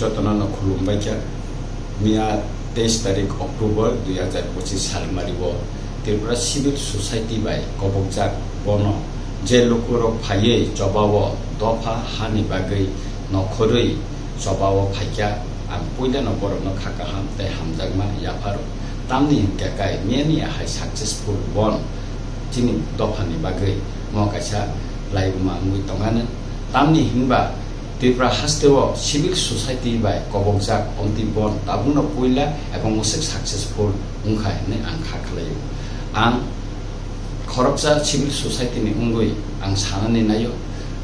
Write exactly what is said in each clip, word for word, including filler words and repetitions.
Jotono no khulumbai kha. Miya teis tarik October dui hajar pochis salmari o Tripura Civil Society bai kobokjak bono je lukurok phaiwi chobao dopha hani bagwi nokhorwi chobao phaikha. Ang puilano borokno kha kaham tei hamjakma yapharo. Tamni hinkhe kai miyani ahai successful bon chini dophani bagwi mo kaisa laibuma wngwi tongano. Tamni hinba Tripura hasteo civil society bai kobokjak omtwi bon tabukno puila ebong mwswk successful wngkha hinwi ang kha khlaio. Ang khoroksa civil society ni wngwi ang sanani naio,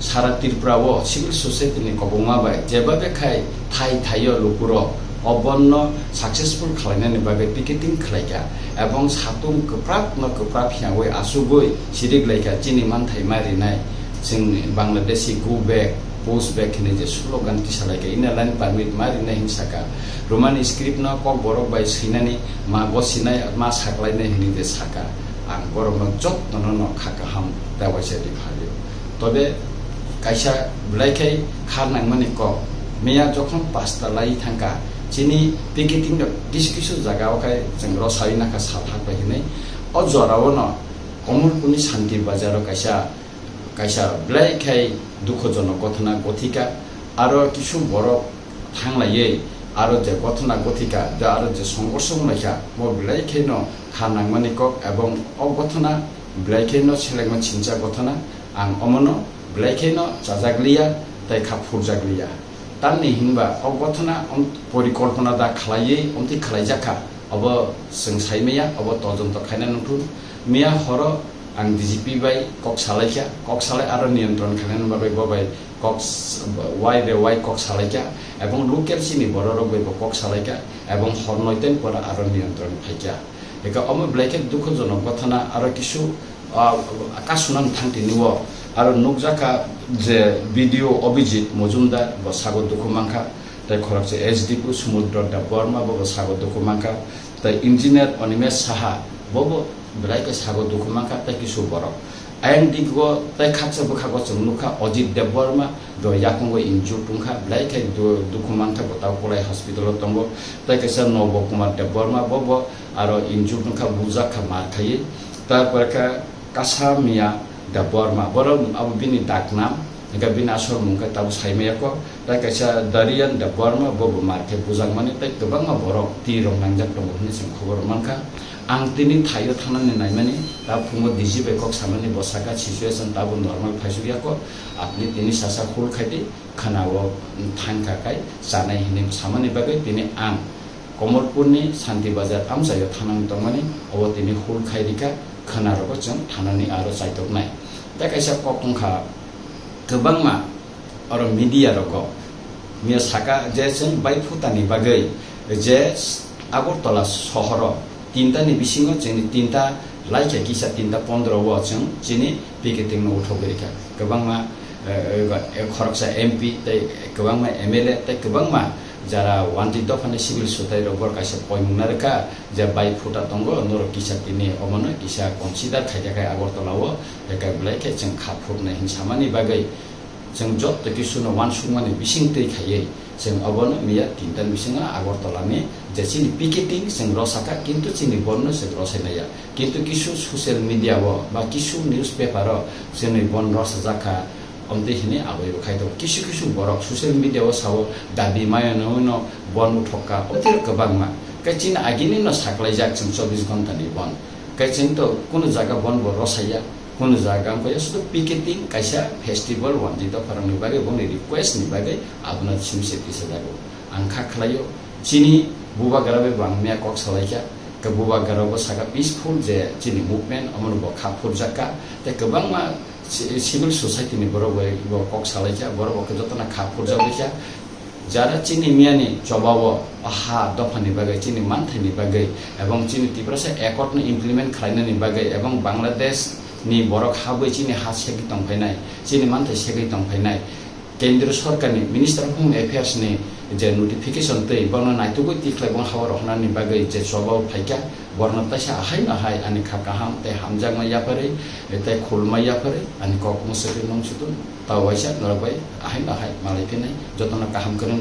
sara Tripura o civil society ni kobokma bai jeba bekhai thai thaio lukurok o bonno successful khlainani bagwi picketing khlaikha ebong satung kwprak no kwprak hiyawi asugwi sirik laikha chini manthai ma rinai. Chwng Bangladeshi go back, post back hinwi je slogan tisalaikha, Inner Line Permit ma rinai hinwi saka, Roman script no Kokborok bai swinani ma gosinai ma saklainai hinwi je saka. Ang borokno jotono no kha kaham tei waisa riphalio. Tobe kaisa belai khe kha nangmani kok. Miya jokhon pasta lai thangkha, chini picketing rok kisu kisu jaga o khai chwng rw sawi nakha sal hakbai hinwi. O jora o no Komolpurni Shanti Bazar o kaisa, kaisa belai khai dukhojonok gothona gothika. Aro kisu borok thanglaiwi aro je gothona gothika, je aro je songkorso wnglaikha, mo belai kheno kha nangmani kok, ebong o gothona belai kheno selengma chincha gothona. Ang omono belai kheno chajakliya tei kha phurjakliya. Tamni hinba o gothona om-, porikolpona da khlaiwi omtwi khlaijakha, obo chwng saimaya, obo todonto khaina nungthun. Miya horo ang D G P bai kok salaikha, kok salai aro niyantron khainani bagwi bo bai kok s-, wai be wai kok salaikha, ebong local chini bororok bai bo kok salaikha, ebong hor noiten pora aro niyantron phaikha. Eka omo belai khe dukhojonok gothona aro kisu, ah, kasunani thang tini o aro nukjakha je B D O Abhijit Mojumdar bo sago dukhu mankha, tei khoroksa S D P O Sumudro Debbarma bo bo sago dukhu mankha, tei engineer Animesh Saha bo bo belai khe sago dukhu mankha tei kisu borok. Ayang digo tei khaksa bwkhago chwng nukha Ajit Debbarma, bo yakungo injured wngkha, belai khe du-, dukhu mankha, bo tabo Kolai hospital o tongo. Tei kaisa Nobo Kumar Debbarma, bo bo aro injured wngkha, bujak kha mar khaiwi. Tarpore khe Kasa Miya Debbarma, borok abo bini daknam, hingkhe bini asol mung khe tabo saimaya kho. Tei kaisa Darian Debbarma, bo bo mar khe bujakmani tei kwbangma borok twi rok nangjak tongo hwnwi chwng khobor mankha. Ang tini thaio thangnani naimani, ta phungo D G bai kok samani bo saka situation tabo normal phaisukya kho. Apni tini sasa hul khaidi khana o thangkha khai chanai hwnwi samani bagwi tini ang Komolpurni Shanti Bazar amchaio thanani tongmani, obo tini hul khai rikha, khana rogo chwng thanani aro chaitoknai. Tei kaisa kok wngkha kwbangma oro media rogo miya saka je chwng bai phutani bagwi je Agartala sohoro tinta ni bisingo chini tinta laikha kisa tinta pondro o chwng chini picketing no uthogwi rikha. Kwbangma, eh, eh, khoroksa M P tei kwbangma M L A tei kwbangma jara wantwi dophani civil sotai rok bor kaisa poimung narwkha je bai phuta tongo norok kisa tini omono kisa consider khaikha khai Agartala o, tei belai khe chwng kha phurnai hinsamani bagwi. Chwng joto kisuno uansukmani bising twi khaiwi, chwng obono miya tinta ni bisingo Agartala ni je chini picketing chwng rosakha, kintu chini bonno chwng rosai maya. Kintu kisu social media o ba kisu newspaper o chwngni bon rosajakha, omtwi hwnwi abaibo khai tongo. Kisu kisu borok social media o sao dabi maya no bon uthokha, omtwi kwbangma. Khe chini agini no saklaijak chwng chobbish ghonta ni bon. Khe chwng to kunu jaga bon bo rosaya. Kunu jaga wngkha ya sudu picketing kaisa festival wantwi dopharokni bagwi boni request ni bagwi abono simse tisajago. Ang kha khlaio chini bubagra bai bo ang miya kok salaikha, khe bubagra bo saka peaceful je chini movement omono bo kha phurjakha, tei kwbangma ci-, civil society ni borok bai bo kok salaikha, borok bo khe jotono kha phurjagwi kha. Jara chini miyani chobao ha dophani bagwi, chini manthaini bagwi, ebong chini Tiprasa Accord no implement khlainani bagwi, ebong Bangladesh ni borok habwi chini ha segwi tongphainai, chini manthai segwi tongphainai, Kendriya Sorkar ni Minister of Home Affairs ni je notification twi bono naitugwi tikhlai bong hao rohornani bagwi je chobao phaikha, borno taisa ahai no hai ani kha kaham tei hamjakma yapharwi tei khulumma yapharwi ani kok mwswkwi nung sutun. Tao waisa norok bai ahai no hai malai phinai jotono kaham kwrwng.